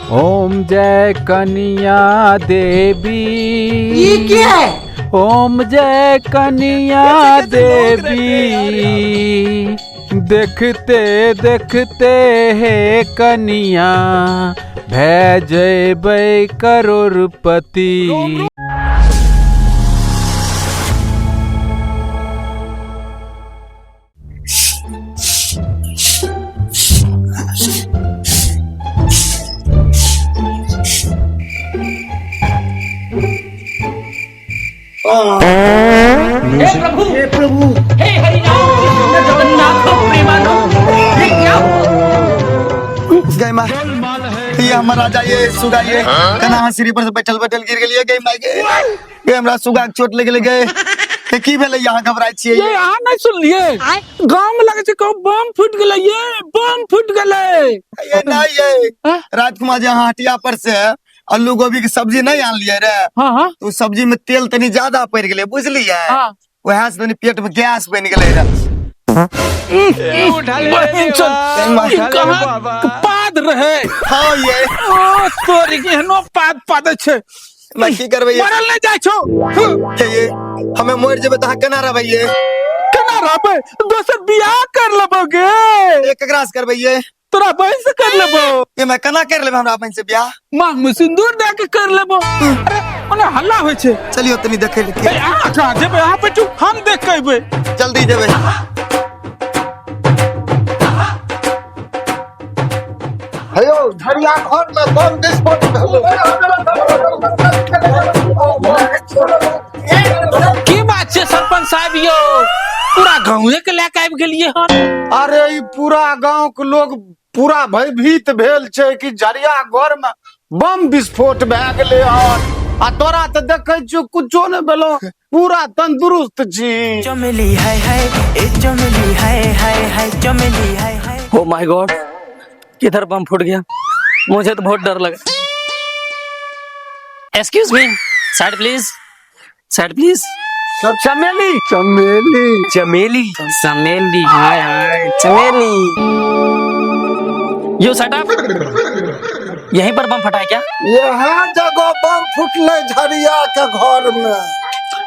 ओम जय कनिया देवी। ये क्या है? ओम जय कनिया कैसे कैसे लोग रहते हैं यार देवी। देखते देखते हे कनिया भै जयबै करोड़पति। हे प्रभु, हे प्रभु, हे हरि राम कृष्ण जगन्नाथ प्रेमानंद, ये क्या हुआ? गई माँ, ये हमर राजा, ये सुगा, ये कना अहाँ सीढ़ी पर से बैठल बैठल गिर गेलिए। गई माय, गई गई, हमरा सुगा के चोट लग गेलै। गई, ये की भेलै? यहाँ घबराइ छियै? ये अहाँ नहीं सुनलिए? गांव में लगे छै कहूं बम फूट गेलै, ये बम फूट गेलै। ये नहीं, ये हाँ? राजकुमार जी, अहाँ हटिया पर से आलू गोभी के सब्जी नहीं आनलिए रे? हाँ हाँ। तो सब्जी में तेल तनी ज्यादा पड़ गेलै, बुझलिए? हाँ। वएह से तनी पेट में गैस बनि गेलै रे। बहिन चल, ई कहाँ के पाद रहे? हाँ ये। ओ तोरी के एहनो पाद पादै छै। मैं की करबै ये? मरल नहीं जाइ छौ। हे ये, हमे मरि जेबै तऽ अहाँ केना रहबै ये? केना रहबै? दोसर बियाह कर लेबो गे। ये केकरा से करबै ये? तोरा बहन से कर लेबो। ये मैं केना कर लेबै हमरा बहन से बियाह? मांग में सिंदूर दे के कर लेबो। अरे ओने हल्ला होइ छै। चलियो तनी देखै ले। ए, अहाँ कहाँ जेबै? अहाँ बैठू, हम देख के अयबै। जल्दी जेबै। हेयो, झरिया घर में बम विस्फोट भेलै। की बात छै सरपंच साहब यो, पूरा गाँवे के लए के आबि गेलियै हन? अरे ई पूरा गांव के लोग पूरा भयभीत भेल छै कि झरिया घर में बम विस्फोट भए गेलै हन, आ तोरा तऽ देखै छियौ कुछो नहि भेलौ, पूरा तंदुरुस्त छी। चमेली हाय हाय, ए चमेली हाय हाय हाय, चमेली हाय हाय। ओ my God, किधर बम फूट गया? मुझे तो बहुत डर लगा। Excuse me, side please, side please. Chameli, Chameli, Chameli, Chameli hi hi, Chameli. Yo set up, यहीं पर बम फटा है क्या? यहाँ जगह बम फुटले झरिया के घर में।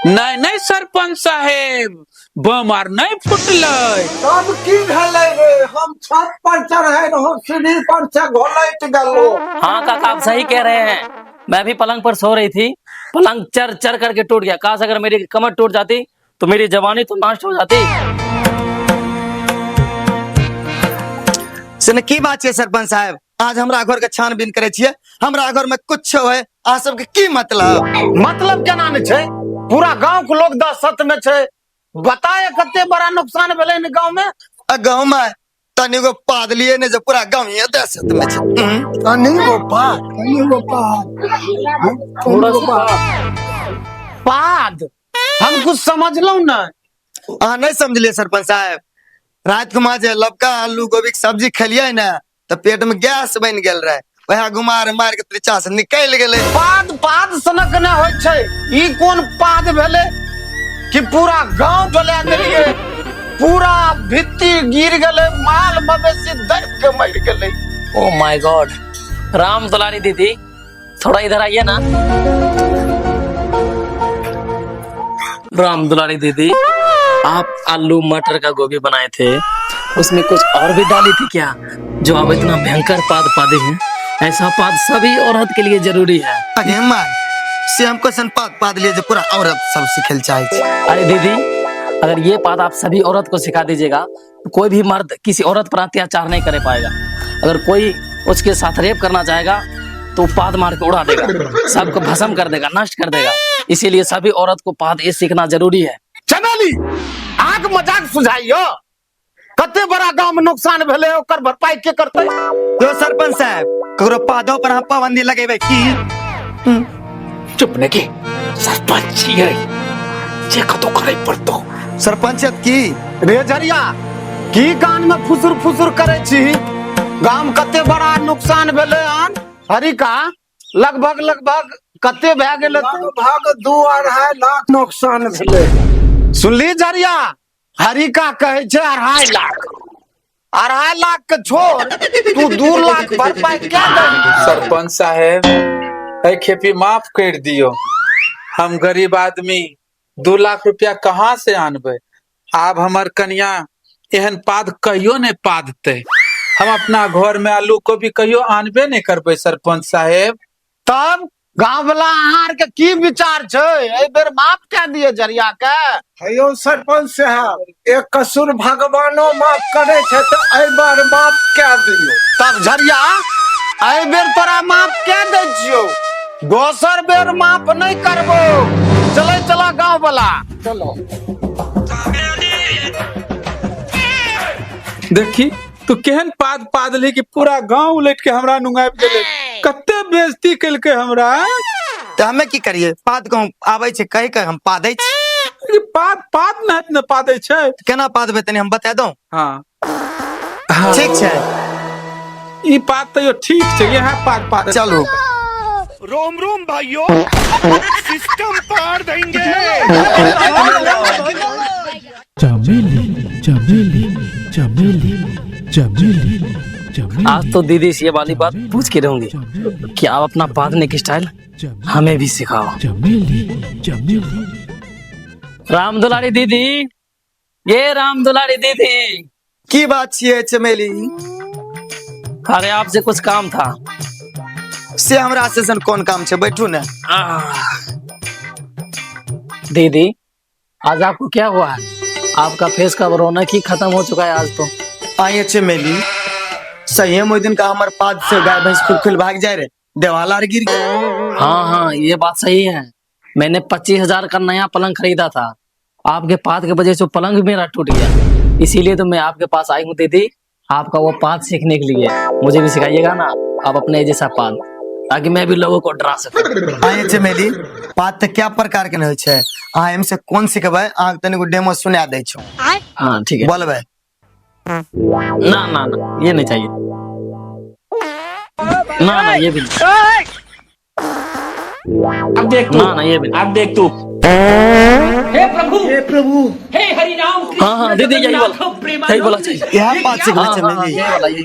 नहीं नहीं सरपंच साहेब, बम आर नहीं फुटलै। तब की भेलै रे? हम छत पर चढ़े रहो, सीढ़ी पर से घोलैट गेलो। हाँ काका, आप सही कह रहे हैं, मैं भी पलंग पर सो रही थी, पलंग चर चर करके टूट गया। काश अगर मेरी कमर टूट जाती तो मेरी जवानी तो नष्ट हो जाती। से ने की बात छै सरपंच साहेब, आज हमरा घर के छानबीन करे छियै? हमरा घर में कुछ है, अहाँ सबके की मतलब? मतलब केना नहि छै? पूरा गांव के लोग दहशत में छै। बताए कते बड़ा नुकसान भेलै ने गांव में? आ गाँव में तनिगो पादलिए ने जे पूरा गाँव ही दहशत में छै। तनी गो पाद, तनी गो पाद, थोड़ा सा पाद हम कुछ समझलहुँ ने। अहाँ नहीं समझलिए सरपंच साहेब, रात के माँ जे लबका आलू गोभी के सब्जी खेलिए ने तऽ पेट में गैस बनि गेल रहे, वएह गुमार मार के त्रिचा से निकलि गेलै। पाद पाद सनक नहि होइ छै। ई कोन पाद भेलै कि पूरा गांव डोला देलियै? पूरा भित्ति गिर गेलै, माल मवेशी दबि के मरि गेलै। ओ my God, Ram Dulari दीदी थोड़ा इधर आइए ना। राम दुलारी दीदी, आप आलू मटर का गोभी बनाए थे, उसमें कुछ और भी डाली थी क्या जो आप इतना भयंकर पाद पादे हैं? ऐसा पाद सभी औरत के लिए जरूरी है। अगे माय, से हम कैसन पाद पाद लिए जे पूरा औरत सब सिखल चाहे छै? अरे दीदी, अगर ये पाद आप सभी औरत को सिखा दीजिएगा तो कोई भी मर्द किसी औरत पर अत्याचार नहीं कर पाएगा। अगर कोई उसके साथ रेप करना चाहेगा तो पाद मार के उड़ा देगा, सबको भस्म कर देगा, नष्ट कर देगा। इसीलिए सभी औरत को पाद ये सीखना जरूरी है। चमेली, आग मजाक सुझाइयो, कते बड़ा गांव में नुकसान भेलै, ओकर भरपाई के करतै? यो सरपंच साहब, ककरो पादो पर अहाँ पाबंदी लगेबै की? चुप ने की, सरपंच छियै, जे कतौ करै पड़तौ। सरपंच की रे झरिया, की कान में फुसुर फुसुर करे छी? गाम कते बड़ा नुकसान भेलै हन हरिका, लगभग लगभग कते भए गेल? लगभग 2-2.5 लाख नुकसान भेलै। सुनली झरिया, हरिका कहै छै 2.5 लाख। 2.5 लाख के छोड़ तू 2 लाख भरपाई क्या दही? सरपंच साहेब, एहि खेपी माफ कर दियो। हम गरीब आदमी 2 लाख रुपया कहाँ से आनबै? आब हमर कनिया एहन पाद कहियो नहि पादतै। हम अपना घर में आलू कोबी कहियो आनबे नहि करबै, सरपंच साहेब। तब गाँव वाला, अहाँ आर के की विचार छै? एहि बेर माफ कए दिए जरिया के। हेयौ सरपंच साहब, एक कसूर भगवानो माफ करे छै, तऽ एहि बार माफ कए दियौ। तब झरिया, एहि बेर तोरा माफ कए दै छियौ, दोसर बेर माफ नहि करबो। चलै चला गाँव वाला। चलो। देखी तू केहन पाद पादली कि पूरा गांव उलट के हमरा नुंगाबि गेलै। कते बेइज्जती केलकै हमरा। तऽ हमे की करिए? पाद कहूँ आबै छै कहि कऽ हम पादै छी। ई पाद पाद ने ने पादै छै। केना पादबै, तनी हम बता दऊं? हाँ। ठीक छै। ई पाद तैयो ठीक छै, इएह पाद पाद। चलू। रोम रोम भाइयों, सिस्टम पार देंगे। चमेली, चमेली, चमेली, चमेली, चमेली। आज तो दीदी से ये वाली बात पूछ के रहूंगी कि आप अपना पादने की स्टाइल हमें भी सिखाओ। चमेली, चमेली। राम दुलारी दीदी, ये राम दुलारी दीदी। की बात छियै चमेली? अरे, आपसे कुछ काम था। से हमरा से सन कोन काम छै? बैठू ने। आह। दीदी, आज आपको क्या हुआ है? आपका फेस का रौनक ही खत्म हो चुका है आज तो। आइए चमेली, सही में ओहि दिन का हमर पाद से गाय भैंस खुल खुल भाग जाय रे, देवाल आर गिर गेल। हाँ हाँ, ये बात सही है। मैंने 25,000 का नया पलंग खरीदा था, आपके पाद के वजह से वो पलंग भी मेरा टूट गया। इसीलिए तो मैं आपके पास आई हूँ दीदी, आपका वो पाद सीखने के लिए। मुझे भी सिखाइएगा ना आप अपने जैसा पाद, ताकि मैं भी लोगों को डरा सकूं। आइए चमेली, पाद तऽ क्या प्रकार के ने होइ छै। अहाँ एम से कोन सिखबै? अहाँके तनिको डेमो सुना दै छौ। हाँ, ठीक है। बोलबै? ना ना ना, ये नहीं चाहिए। ना ना, ये भी नहीं। अब देख तू। ना ना, ये भी नहीं। अब देख तू। हे प्रभु। हाँ हाँ दीदी, यही वाला, यही वाला चाहिए। इएह पाद सिखबै? हाँ हाँ हाँ चमेली। ये वाला, यही।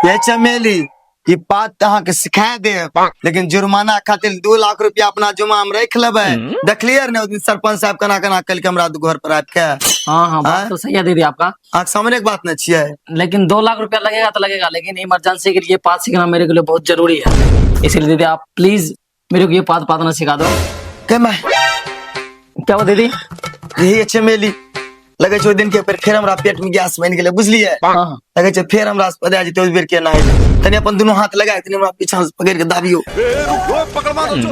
ये चमेली, ई पात तऽ अहाँके सिखा देब, लेकिन जुर्माना खातिर 2 लाख रुपया अपना जुमा हम रख लेबै। देखलियै ने ओहि दिन सरपंच साहब केना केना कलके हमरा घर पर आबि के? हाँ हाँ, बात हाँ? तो सही है दीदी आपका। अहाँके सामने के बात ने छियै। लेकिन 2 लाख रुपया लगेगा तो लगेगा, लेकिन इमरजेंसी के लिए पाद सीखना मेरे के लिए बहुत जरूरी है। इसीलिए दीदी, आप प्लीज मेरे को ये पाद पादना सिखा दो। के माय। क्या हुआ दीदी? यही चमेली, लगै छै ओहि दिन के फेर फेर हमरा पेट में गैस बनि गेलै, बुझलियै? हाँ हाँ लगै छै फेर हमरा से पदा जेतै ओहि बेर के ना हेतै। तनी अपन दुनू हाथ लगा के तनी हमरा पीछा से पकड़ के दाबियो।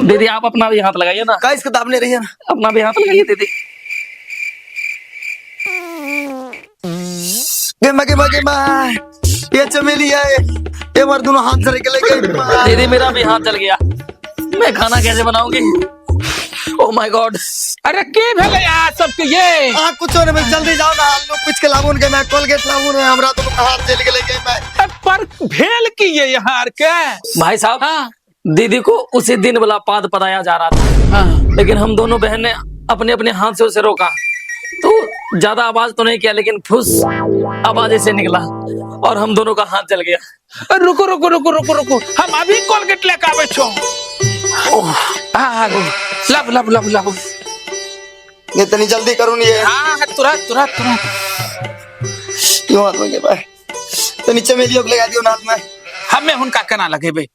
दीदी, आप अपना भी हाथ लगाइए ना। कैस के दाबने रहिए ना। अपना भी हाथ लगाइए दीदी। गे मा, गे मा, गे मा, ये चमेली है, ये हमर दुनू हाथ जरे गेलै, गे मा। दीदी, मेरा भी हाथ जल गया, मैं खाना कैसे बनाऊंगी? ओ my God. अरे, की भेलै अहाँ सबके ये? अहाँ कुछो नहीं, जल्दी जाओ ना, आलू कुछ के लाबू ने, मैं कोलगेट लाबू ने, हमरा दुनू हाथ जल गेलै, गे मा। पर भेल की ये यहाँ आर के? भाई साहब, हाँ। दीदी को उसी दिन वाला पाद पदाया जा रहा था, लेकिन हम दोनों बहन ने अपने अपने हाथ से उसे रोका, तो ज्यादा आवाज तो नहीं किया, लेकिन फुस आवाज ऐसे निकला और हम दोनों का हाथ जल गया। रुको रुको रुको रुको रुको, हम अभी कोलगेट लेके आबै छो। हाँ, लब लब लब लब। ये तनी जल्दी करू ने ये। हाँ हाँ, तुरंत तुरंत तुरंत। यो हाथ में, गे मा, तनी चमेलियो के लगा दियो ना हाथ में। हमे हुनका केना लगेबै?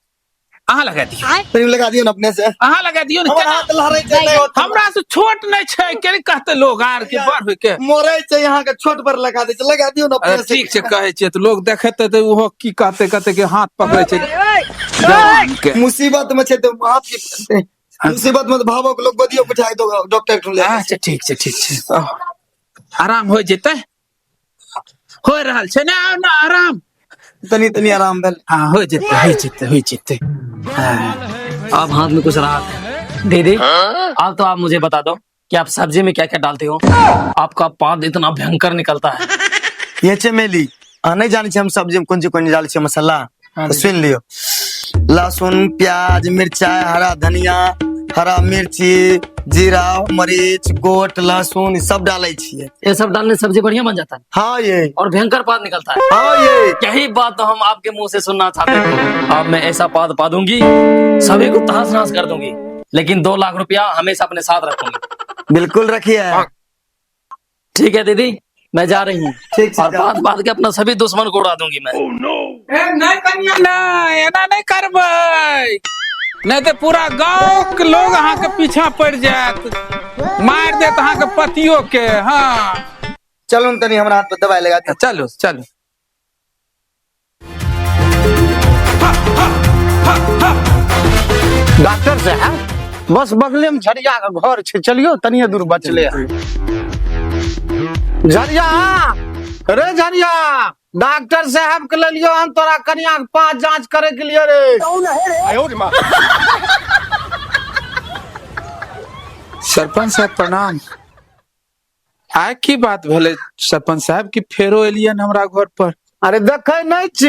अहाँ लगा दियौ। तनी लगा दियो ना अपने से। अहाँ लगा दियौ ने। हमर केना? हाथ लहरै छै, नहीं होत। हमरा से छोट नहि छै, केना कहते लोग आर के बड़ होय के? मोरै छै, यहाँ के छोट पर लगा दै छै, लगा दियो ना अपने अरे से। ठीक छै, कहै छियै तऽ लोग देखेतै तऽ ओहो की कहते? कहते के हाथ पकड़ै छै जवान के। मुसीबत में छै तऽ हाथ की पकड़तै? मुसीबत में तऽ भावो के लोग गोदियो उठा दो, डॉक्टर के ले। अच्छा, ठीक छै, ठीक छै, आराम हो जेतै, हो रहल छै ने ना आराम? तनी तनी आराम भेल। हाँ, हो जेतै, हो जेतै, हो जेतै, हाँ। अब हाथ में कुछ राहत है। दीदी, अब तो आप मुझे बता दो कि आप सब्जी में क्या क्या डालते हो? आपका पाद इतना भयंकर निकलता है। ये चमेली, अहाँ नहीं जानै छी हम सब्जी में कोन चीज कोन चीज डालै छियै मसाला? हाँ। तऽ सुनि लियौ: लहसुन, प्याज, मिरचाई, हरा धनिया, हरा मिर्ची, जीरा मरीच गोट लहसुन ई सब डालै छियै। ये सब डालने से सब्जी बढ़िया बन जाता है। हाँ ये। और भयंकर पाद निकलता है। हाँ ये। यही बात तो हम आपके मुंह से सुनना चाहते थे। अब मैं ऐसा पाद पादूंगी, सभी को तहस नहस कर दूंगी, लेकिन 2 लाख रुपया हमेशा अपने साथ रखूंगी। बिल्कुल रखिए। ठीक है दीदी, मैं जा रही हूँ। ठीक। और पाद पाद के अपना सभी दुश्मन को उड़ा दूंगी मैं। ए, नहीं कनिया, नहीं, एना नहीं करबै, नहीं तऽ पूरा गाँव के लोग अहाँके पीछा पड़ि जायत, मारि देत अहाँके पतियो के। हाँ चलू ने तनी हमरा हाथ पर दवाई लगा दियौ। चलू चलू। डॉक्टर साहब, बस बगले में झरिया के घर छै, चलियो तनिए दूर बचले हन। झरिया रे झरिया, डॉक्टर साहब के लेलियो हम तोरा कनिया के पास जांच करे के लिए रे। सरपंच साहब प्रणाम। आइ की बात भेलै सरपंच साहब कि फेरो एलियन हमरा घर पर? अरे देखे नहीं छी,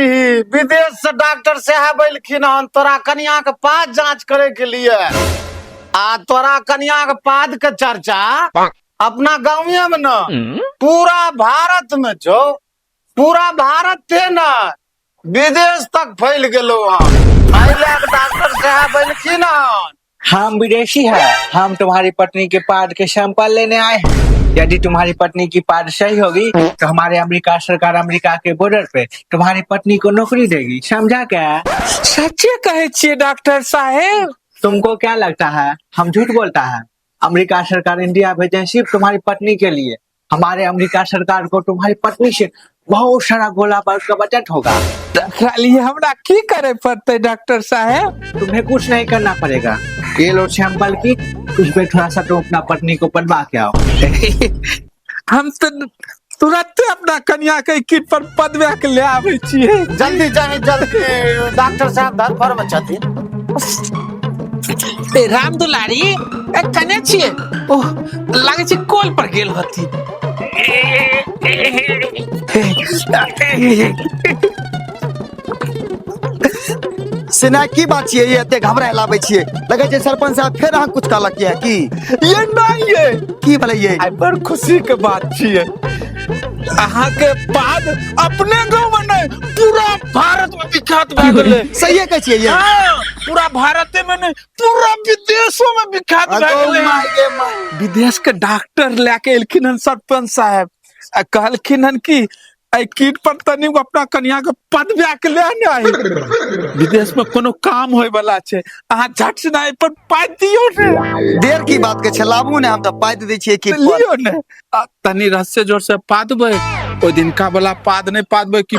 विदेश से डॉक्टर साहब एलखिन हन तोरा कनिया के पास जांच करे के लिए। आ तोरा कनिया के पाद के चर्चा अपना गाँवे में न पूरा भारत में छौ, पूरा भारत थे न विदेश तक फैल गेलो हन। एहि लए के डॉक्टर साहब एलखिन हन। हम विदेशी है, हम तुम्हारी पत्नी के पाद के सैंपल लेने आए हैं। यदि तुम्हारी पत्नी की पाद सही होगी तो हमारे अमेरिका सरकार अमेरिका के बॉर्डर पे तुम्हारी पत्नी को नौकरी देगी, समझा क्या? सच्चे कहै छियै डॉक्टर साहेब? तुमको क्या लगता है हम झूठ बोलता है? अमेरिका सरकार इंडिया भेजे सिर्फ तुम्हारी पत्नी के लिए। हमारे अमेरिका सरकार को तुम्हारी पत्नी से बहुत सारा गोला बारूद का बचत होगा। तकरा लिए हमरा की करे पड़ते डॉक्टर साहेब? तुम्हें कुछ नहीं करना पड़ेगा, ये लो सैंपल की, उस पे थोड़ा सा तुम अपना पत्नी को पढ़वा के आओ। हम तो तुरंते अपना कनिया के किट पर पदवा के ले आबै छियै। जल्दी जाही जल्दी, डॉक्टर साहब धरफड़ में छथिन। ए राम दुलारी, ए कने छियै? ओह लागै छै कॉल पर गेल हथिन। सेना की बात छियै ये एते घबराए लाबै छियै? लगै छै सरपंच साहब फेर अहाँ कुछ कहलक ये की? ये नहीं ये। की भेलै ये? आइ बड़ खुशी के बात छियै, अहाँके पाद अपने गाँव में नहीं पूरा भारत में विख्यात भए गेलै। सहिए कहै छियै ये? हाँ, पूरा भारते में नहीं पूरा विदेशों में विख्यात भए गेलै। विदेश के डॉक्टर लए के एलखिन हन सरपंच साहेब आ कहलखिन हन कि एहि कीट पर तनी अपना कनिया के पदव्या के ले ने आई, विदेश में कोनो काम होय वाला छै, अहाँ झट से एहि पर पाइ दियौ ने। देर की बात के छै, लाबू ने, हम तऽ पाइ दै छियै कीट पर। लियौ ने, आ तनी रहस्य जोर से पादबै, ओहि दिनका वाला पाद नहि पादबै कि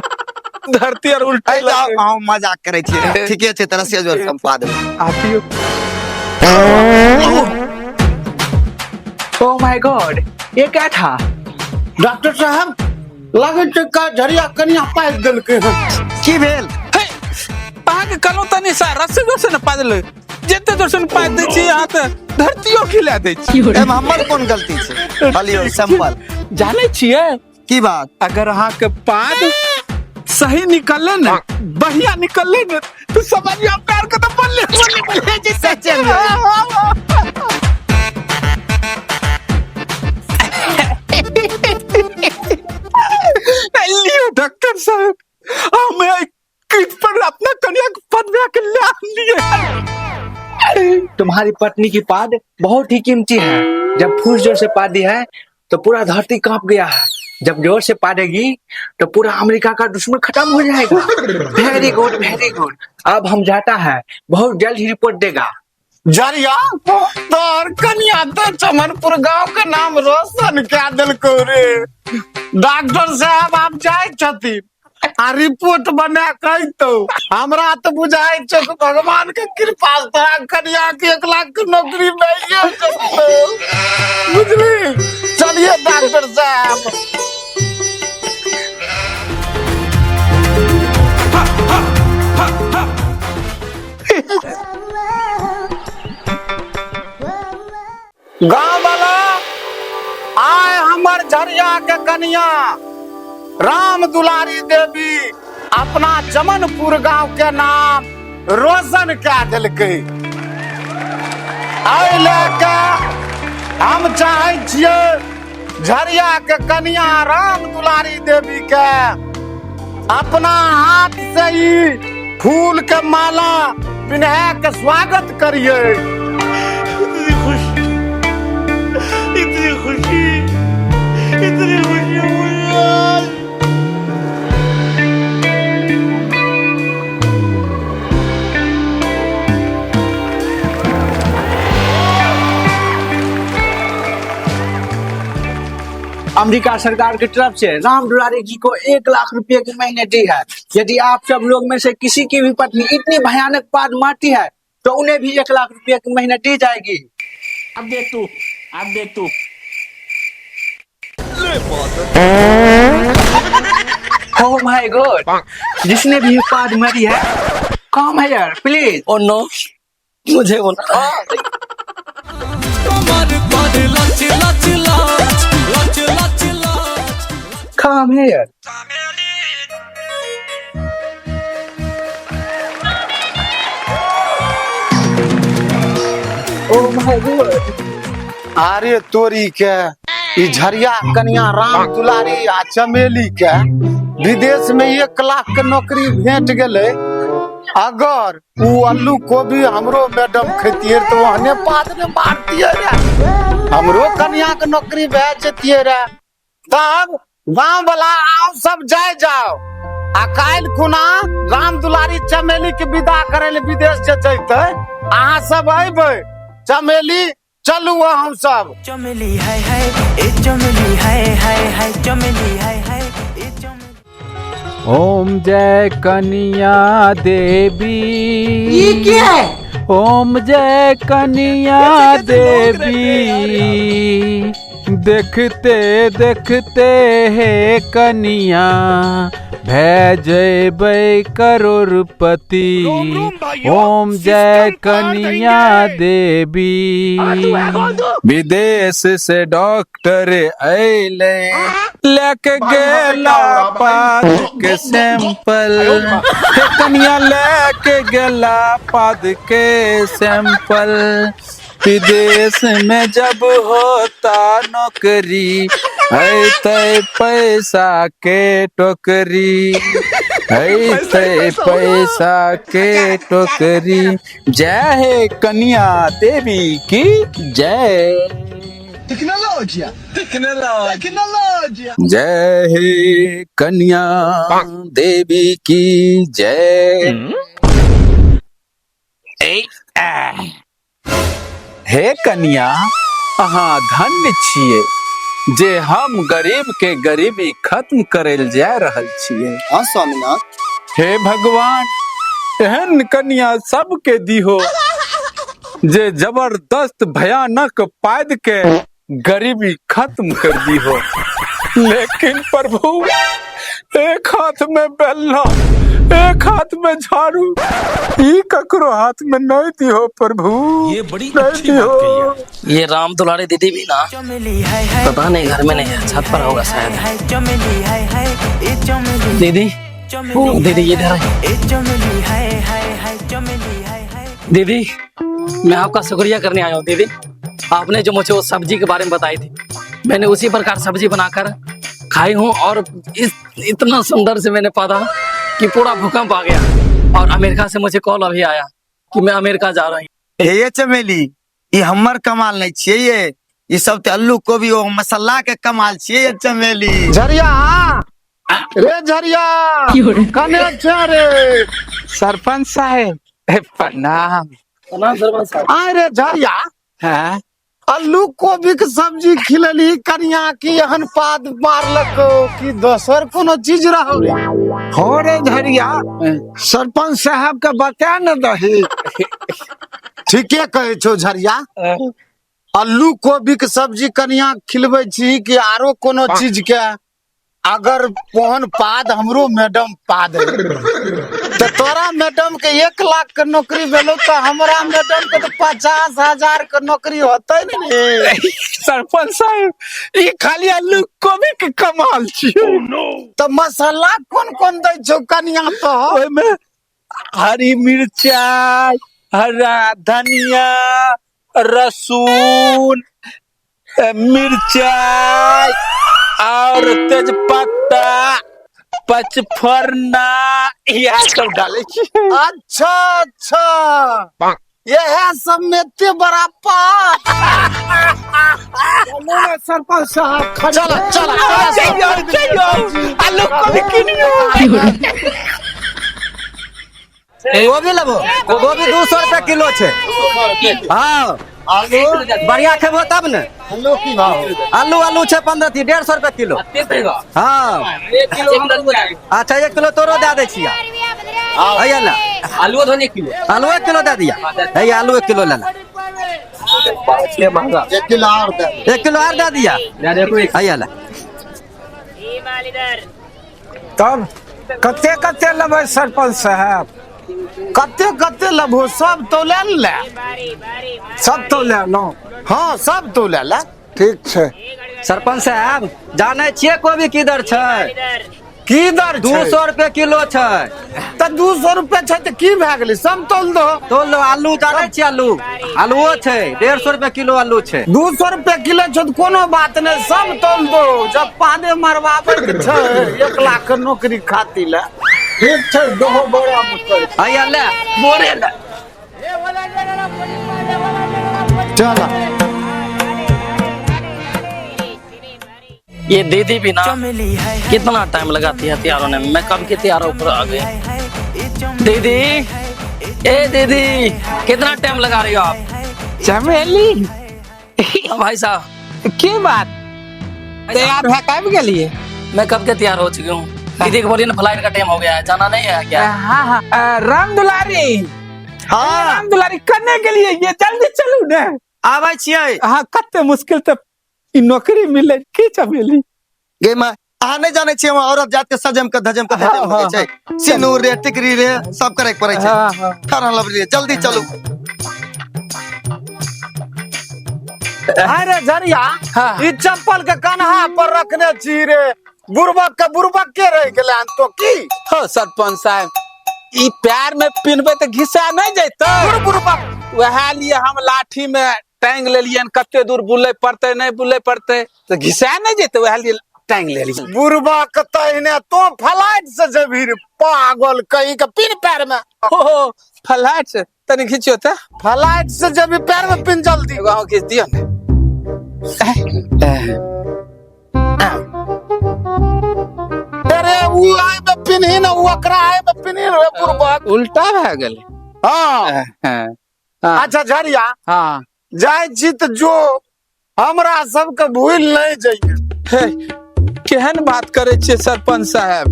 धरती आर उल्टा एहि तऽ अहाँ मजाक करै छियै। ठीके छै, तऽ रसिया जोर से हम पा देबै। आबियौ। ओ my God, ये क्या था? डॉक्टर साहब, लगै छै का झरिया कनिया पाकि देलकै हन। की भेल? हे, अहाँके कहलहुँ तनी सा रस्सी जोर से ने पादल, जते जोर से ने पादि दै छी अहाँ तऽ धरतियो खिला दै छी। एहिमे हमर कोन गलती छै? लियौ सैंपल। जानै छियै की बात? अगर अहाँके पाद सही निकलले ने, बढ़िया निकलले ने, तो समझियो पैर के तो बल्ले बल्ले बल्ले जे सच्चे में। लियो डॉक्टर साहब, हम कीट पर अपना कन्या के पदव्या के ले लिए। तुम्हारी पत्नी की पाद बहुत ही कीमती है। जब फूस जोर से पादी है तो पूरा धरती कांप गया है, जब जोर से पादेगी तो पूरा अमेरिका का दुश्मन खत्म हो जाएगा। वेरी गुड वेरी गुड, अब हम जाता है, बहुत जल्द ही रिपोर्ट देगा। जरिया तोहर कनिया तो चमनपुर गांव के नाम रोशन कए देलकौ रे। डॉक्टर साहब आब जाइ छथिन आ रिपोर्ट बना के अयतौ। हमरा तऽ बुझाइ छौ कि भगवान के कृपा से तोरा कनिया के 1 लाख के नौकरी भइए जेतौ, बुझली? चलिए डॉक्टर साहब। गाँव वाला आय हमर झरिया के कनिया राम दुलारी देवी अपना चमनपुर गांव के नाम रोशन कए देलकै। एहि लए के हम चाहै छियै झरिया के कनिया राम दुलारी देवी के अपना हाथ से ही फूल के माला पिन्हा के स्वागत करिए। इतनी खुशी, इतनी खुशी, इतनी खुशी मुझे आज। अमेरिका सरकार की तरफ से राम दुलारी जी को 1 लाख रुपए की महीने दी है। यदि आप सब लोग में से किसी की भी पत्नी इतनी भयानक पाद मारती है तो उन्हें भी 1 लाख रुपए की महीने दी जाएगी। अब देख तू, अब देख तू। Oh my God, जिसने भी पाद मारी है, कम here please. Oh no, मुझे बोला। Come here. Oh my God. अरे तोरी के, ई झरिया कनिया राम दुलारी आ चमेली के विदेश में 1 लाख के नौकरी भेट गेलै। अगर उ आलू कोबी हमरो मैडम खैतियै तऽ ओहने पाद ने मारतियै रे, हमरो कनिया के नौकरी भए जतियै रे। तब गाँव वाला आओ, सब जाय जाओ आ काल्हि खुना राम दुलारी चमेली के विदा करे ले विदेश जे जैते, अहाँ सब अयबै। चमेली, चलू हम सब। चमेली हाय हाय ए चमेली, हाय हाय हाय चमेली, हाय हाय ए चमेली। ओम जय कन्या देवी, ओम जय कन्या देवी। देखते देखते हे कनिया भै जयबै करोड़पति, ओम जय कन्या देवी। विदेश से डॉक्टर अयले, लेके गेला पाद के सैंपल, हे कनिया, लेके गेला पाद के सैंपल। विदेश में जब होता नौकरी, ऐते पैसा के टोकरी, ऐते पैसा के टोकरी। जय हे कन्या देवी की जय, जय हे कन्या देवी की जय। ए, आ। हे कन्या, अहाँ धन्य छियै जे हम गरीब के गरीबी खत्म करे ल जा रहल छियै। हाँ स्वामीनाथ। हे भगवान, एहन कन्या सबके दिहो जे जबरदस्त भयानक पाद के गरीबी खत्म कर दिहो। लेकिन प्रभु, एक हाथ में बेलना, एक हाथ में झाड़ू, ई ककरो हाथ में नहीं दिहो प्रभु, ये बड़ी नहीं अच्छी बात कही दिहो। आप। ये राम दुलारी दीदी भी ना चमेली हाय हाय पता नहीं, घर में नहीं है, छत पर होगा शायद। हाय चमेली, हाय हाय ए चमेली। दीदी, चमेली, दीदी, ये इधर है। ए चमेली, हाय हाय हाय चमेली, हाय हाय। दीदी, मैं आपका शुक्रिया करने आया हूँ। दीदी, आपने जो मुझे वो सब्जी के बारे में बताई थी, मैंने उसी प्रकार सब्जी बनाकर खाई हूँ और इस इतना सुंदर से मैंने पादा कि पूरा भूकंप आ गया और अमेरिका से मुझे कॉल अभी आया कि मैं अमेरिका जा रहा हूँ। हे ये चमेली, ई हमर कमाल नहीं छियै ये, ई सब ते आलू कोबी ओ मसाला के कमाल छियै ये चमेली। झरिया रे, झरिया, कने छै रे? सरपंच साहेब, प्रणाम। प्रणाम सरपंच साहब। आय रे झरिया। हाँ? आलू कोबी के सब्जी खिलली कनिया की एहन पाद मारलक कि दोसर कोनो चीज रहो रे? हो रे झरिया, सरपंच साहब के बता न दही। ठीके कहै छौ झरिया। आलू कोबी के सब्जी कनिया खिलबै छी कि आरो कोनो चीज के? अगर ओहन पाद हमरो मैडम पाद है तऽ तोरा मैडम के 1 लाख के नौकरी भेलो तऽ हमरा मैडम के तऽ 50,000 के नौकरी होतै ने रे। सरपंच साहेब, ई खाली आलू कोबी के कमाल छियै। तऽ मसाला कोन कोन दै छौ कनिया तो? ओहिमे हरी मिर्चाई, हरा धनिया, लहसुन, मिरचाई और तेजपत्ता पचफोरना इएह सब डालै छियै। अच्छा अच्छा, यह सब में एते बड़ा पाप। चलू ने सरपंच साहब। चल चल। जइयो जइयो, आलू कोबी किनियो। गोभी लेबो? गोभी 200 रुपया किलो छै। हाँ, बढ़िया खेबो तब ने। आलू की भाव? आलू, आलू छै 15 150 रुपया किलो। हाँ, अच्छा, 1 किलो तोरो दए दै छियै। हैया ले। आलू धन 1 किलो। आलू 1 किलो दे दिया। हैया आलू 1 किलो ले ला। 1 किलो और दे। 1 किलो आर दे दिया। हैया ले। तब कते कते लेबै सरपंच साहब? कते कते लेबहो? सब तौले ने ले। सब तो लेलहुँ। हाँ, सब तौले ले। ठीक छै। सरपंच साहब, जानै छियै कोबी की दर छै? की दर? 200 रुपये किलो छै। तऽ 200 रुपए छै तऽ की भए गेलै? सब तौल दहो। तोल दो। आलू जानै छियै? आलू, आलूओ छै 150 रुपये किलो आलू छै। 200 रुपए किलो छै तऽ कोनो बात नहि, सब तौल दो। जब पादे मरवाबै के छै 1 लाख के नौकरी खातिर ले। ठीक छै, दहो बोरा मे करि। हैया ले, बोरे ले। चल। ये दीदी भी ना चमेली है कितना टाइम लगाती है तैयार होने में। मैं कब के तैयार होकर आ गए। दीदी, ए दीदी, कितना टाइम लगा रही हो आप? चमेली। हाँ, भाई साहब। की बात, तैयार भए के आबि गेलियै? मैं कब के तैयार हो चुकी हूँ। दीदी को बोलिए ना, फ्लाइट का टाइम हो गया है, जाना नहीं है क्या? हाँ, राम दुलारी। हाँ। राम दुलारी, कने गेलियै ये? जल्दी चलू ने। आबै छियै। हाँ, कते मुश्किल तऽ ई नौकरी मिले की चमेली। गे माय, अहाँ नहि जानै छियै, हम औरत जात के सजम के धजम के धजम लगै छै। सिनूर रे, टिकरी रे, सब करे के पड़ै छै। हाँ हाँ खाना लबरी रे, जल्दी चलू। अरे झरिया। ई चप्पल के कन्हा पर रखने छी रे? बुड़बक के बुड़बक के रहि गेलै हन तो की? हो सरपंच साहब, ई पैर में पिन्हबै तऽ घिसा नहि जैतै? बुड़बक। वएह लिए हम लाठी में टांग लेलियन। कते दूर बुलै पड़तै, नहि बुलै पड़तै तऽ घिसा नहि जेतै, वएह लिए टांग लेलियन। बुड़बक, तहिने तो फ्लाइट से जेबही रे पागल कहीं के? पिन पैर में। हो, फ्लाइट से तनी घिचियो तऽ। फ्लाइट से जेबही, पैर में पिन जल्दी। एगो अहूँ घिच दियौ ने। अरे, उ आइ में पिन्ही ने, उ ओकरा आइ में पिन्ही रे बुड़बक। उल्टा भए गेलै। हाँ। हाँ। अच्छा झरिया। हाँ। जाइ छी तऽ जो, हमरा सबके भूल नहीं जाइए। हे, केहन बात करै छियै सरपंच साहेब?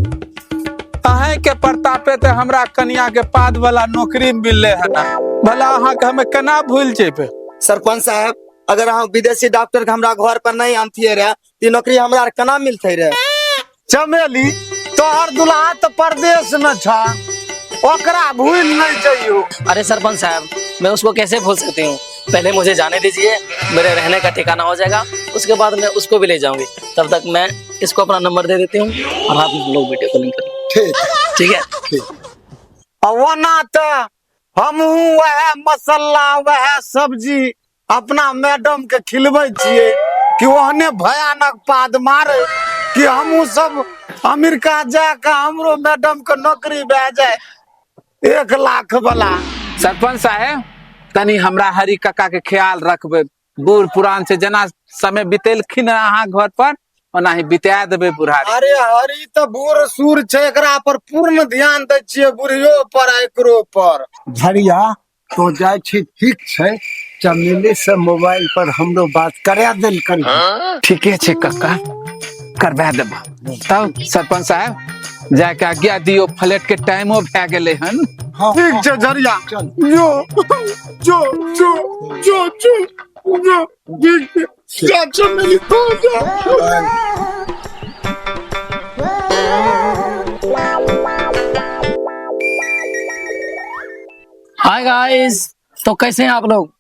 अहें के प्रतापे तऽ हमरा कनिया के पाद वाला नौकरी मिलले है ना। भला अहाँके हमे केना भूल जेबै? सरपंच साहब, अगर अहाँ विदेशी डॉक्टर के हमरा घर पर नहीं आनतिये रहे तऽ ई नौकरी हमरा आर केना मिलते रहे? चमेली, तोहर दुल्हा तऽ परदेश में छ, ओकरा भूल नहीं जइयो। अरे सरपंच साहब, मैं उसको कैसे भूल सकती हूँ? पहले मुझे जाने दीजिए, मेरे रहने का ठिकाना हो जाएगा, उसके बाद मैं उसको भी ले जाऊंगी। तब तक मैं इसको अपना नंबर दे देती हूँ और आप लोग वीडियो कॉलिंग करें। ठीक। ठीक है। आ ओना तऽ हमहूँ वएह मसाला, वएह सब्जी अपना मैडम के खिलबै छियै कि ओहने भयानक पाद मारे कि हमहूँ सब अमेरिका जाके हमरो मैडम के नौकरी भए जाए 1 लाख वाला। सरपंच साहेब, तनी हमरा हरि काका के ख्याल रखबै। बूढ़ पुरान छै, जेना समय बितेलखिन अहाँ घर पर ओनाही बिता देबै बुढ़ारी। अरे, हरी तऽ बूढ़ सूर छै, एकरा पर पूर्ण ध्यान दै छियै, बुढ़ियो पर आ एकरो पर। झरिया, तो जाइ छी, ठीक छै? चमेली से मोबाइल पर हमरो बात करा देल करी। ठीके छै कक्का, करवा देबा। तब सरपंच साहेब, जाके आज्ञा दियो, फ्लाइट के टाइमो भए गेलै हन। ठीक छै झरिया। चल। जो जो जो जो जो जो, ठीक छै, जा चमेली, तो जा। हाय गाइस, तो कैसे हैं आप लोग?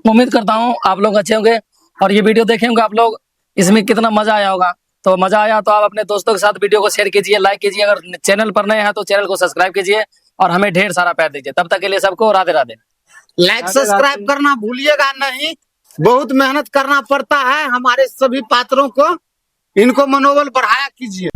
उम्मीद करता हूँ आप लोग अच्छे होंगे और ये वीडियो देखे होंगे आप लोग, इसमें कितना मजा आया होगा। तो मजा आया तो आप अपने दोस्तों के साथ वीडियो को शेयर कीजिए, लाइक कीजिए। अगर चैनल पर नए हैं तो चैनल को सब्सक्राइब कीजिए और हमें ढेर सारा प्यार दीजिए। तब तक के लिए सबको राधे राधे। लाइक सब्सक्राइब करना भूलिएगा नहीं। बहुत मेहनत करना पड़ता है हमारे सभी पात्रों को, इनको मनोबल बढ़ाया कीजिए।